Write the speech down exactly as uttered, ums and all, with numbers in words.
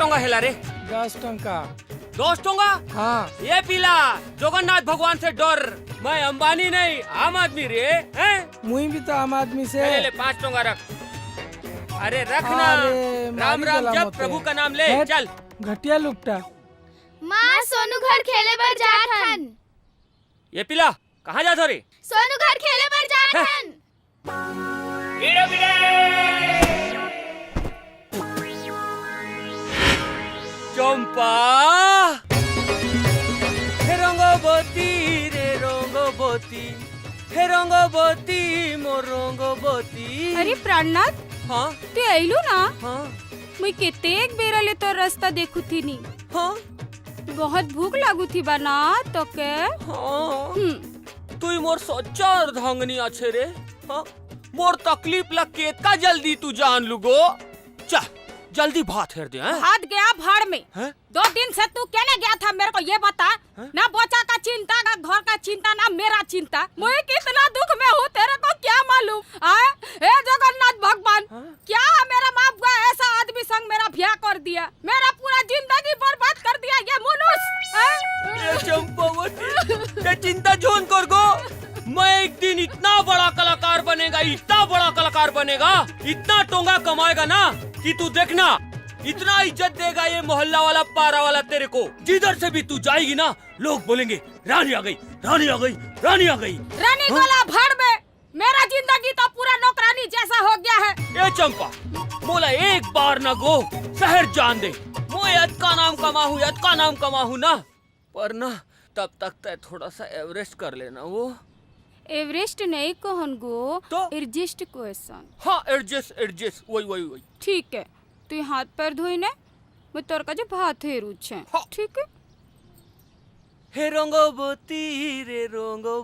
टोंगा हेला रे? दस टंका। दस टोंगा? हाँ। ए पिला, जगन्नाथ भगवान से डर। मैं अंबानी नहीं, आम आदमी रे, हैं? मुई भी तो आम आदमी से। ले, ले, पाँच टोंगा रख। अरे रख ना। अरे, राम मारी राम गला जप, मोते। प्रभु का नाम ले, हट, चल। घटिया लुकटा। माँ, सोनू घर खेले बर जात हन। ए पिला, कहाँ जात हो रे? सोनू घर खेले बर जात हन। चंपा, हे रंगवती रे रंगवती, हे रंगवती मोर रंगवती। अरे प्राणनाथ, हाँ? ते अइलू ना? हाँ। मुई केतेक बेरा ले तोर रस्ता देखुथी नी। हाँ? बहुत भूख लागुथी बा ना तोके? हाँ। हम्म। तुई मोर सच्चा अर्धांगिनी आछे रे। हाँ? मोर तकलीफ ला केतका जल्दी तू जान लुगो। चल, जल्दी भात हेर दे, हैं? भात गया भाड़ में। हैं? दो दिन से तू कहने गया था मेरे को ये बता, हैं? ना बच्चा का चिंता, ना घर का चिंता, ना मेरा चिंता। मैं कितना दुख में हूँ, तेरे को क्या मालूम? आए? हे जगन्नाथ भगवान, हाँ? क्या मेरा बाप का ऐसा आदमी संग मेरा ब्याह कर दिया, मेरा पूरा जिंदगी बर्बाद कर दिया ये मनुष्य, हैं? ए चंपावती, ते चिंता झोन कर गो। मैं एक दिन इतना बड़ा कलाकार बनेगा, इतना बड़ा कलाकार बनेगा, इतना टोंगा कमाएगा ना कि तू देखना, इतना इज्जत देगा ये मोहल्ला वाला, पारा वाला तेरे को। जिधर से भी तू जाएगी ना, लोग बोलेंगे, "रानी आ गई, रानी आ गई, रानी आ गई।" रानी हाँ? गोला भर में, मेरा जिंदगी तो पूरा नौकरानी जैसा हो गया है। ए चंपा, मोला एक बार ना गो शहर जान दे। मोए अतका नाम कमाहू, अतका नाम कमाहू ना, पर ना तब तक तय थोड़ा सा एवरेस्ट कर लेना वो। एवरेस्ट नहीं कहन गो, तो? Adjust question. हाँ, एडजस्ट, एडजस्ट, वही, वही, वही। ठीक है, तू हाथ पैर धोई ने, मैं तोर का जो भात हेरू छे। हाँ। ठीक है? हे रंगवती रे रंगव